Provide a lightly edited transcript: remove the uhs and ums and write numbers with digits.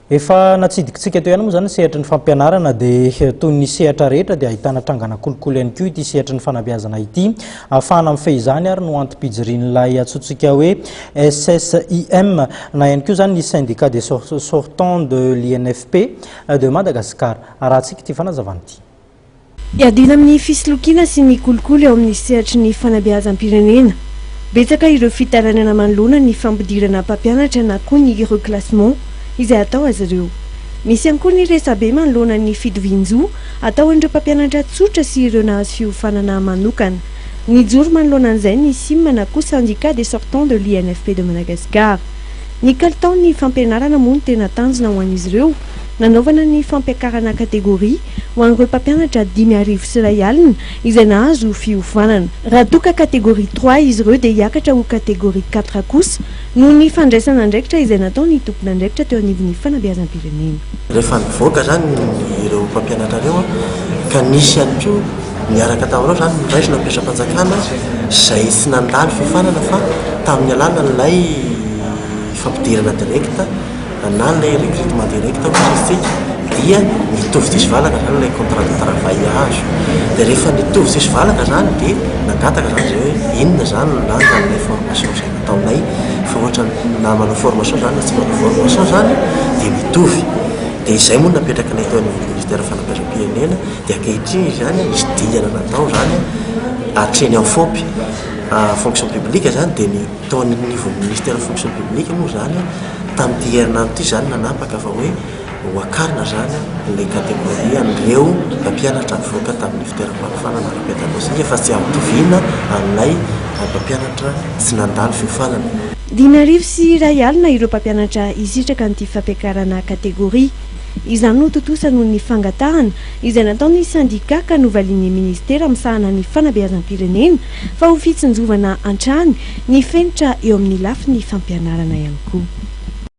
Efa natsidikitsika teo ihany moa izany ny sehatry ny fampianarana dia toy ny sehatra rehetra dia ahitana trangana kolikoly ihany koa ity sehatry ny fanabeazana ity. Ahafahana mifehy izany ary no antom-pijirian'ilay antsointsika hoe SSIM na ihany koa izany ny Syndicat des Sortants de l'INFP de Madagascar. Arahantsika ity fanazavana ity. Iadiana amin'ny fisolokiana sy ny kolikoly eo amin'ny sehatry ny fanabeazam-pirenena. Betsaka ireo fitarainana manoloana ny fampidirana mpampianatra na koa ny reclassement izay atao azy ireo. Misy ihany koa ny resabe manoloana ny fitovian-jo atao an'ireo mpampianatra tsotra sy ireo nahazo fiofanana manokana. Nijoro manoloana an'izay ny sim na koa Syndicat des sortants de l'INFP de Madagascar. Ny kalitaon'ny fampianarana moa no tena tanjona ho an'izy ireo. Nanaovana ny fampiakarana kategoria ho an'ireo mpampianatra 1005 izay nahazo fiofanana. Raha toa ka catégorie trois izy ireo dia hiakatra ho catégorie quatre kosa noho ny fandraisana andraikitra izay nataon'ny tompon'andraikitra teo anivon'ny fanabeazam-pirenena. Rehefa nivoaka izany ireo mpampianatra ireo ka nisy ihany koa niaraka tamin'ireo izany noraisina mpiasam-panjakana izay tsy nandalo fiofanana fa tamin'ny alalan'ilay fampidirana direct na ilay recrutement direct hoy isika dia nitovy tsisy valaka izany ilay contrat de travail azo. Dia rehefa nitovy tsisy valaka izany dia nangataka izany izay hoe inona izany no lanjan'ilay formation izay nataonay fa ohatran'ny na manao formation izany na tsy manao formation izany dia mitovy. Dia izay moa no napetrakinay teo anivon'ny ministera fanabeazam-pirenena dia ankehitriny izany nisy dingana natao izany hatreny amin'ny FOP, fonction publique izany dia ny tao anivon'ny ministera fonction publique moa izany Tamin'ity herinandro ity izany nanapaka fa hoe ho akarina izany ilay catégorie an'ireo mpampianatra nivoaka tamin'ny fitoeram-panofanana ara-pedagojika fa tsy ampitoviana amin'ilay mpampianatra tsy nandalo fiofanana. 1005 ireo mpampianatra hisitraka an'ity fampiakarana catégorie. Izany no tontosa noho ny fangatahana izay nataon'ny sendika ka novalian'ny minisitera misahana ny fanabeazam-pirenena fa ho fitsinjovana hatrany ny fenitra eo amin'ny lafiny fampianarana ihany koa.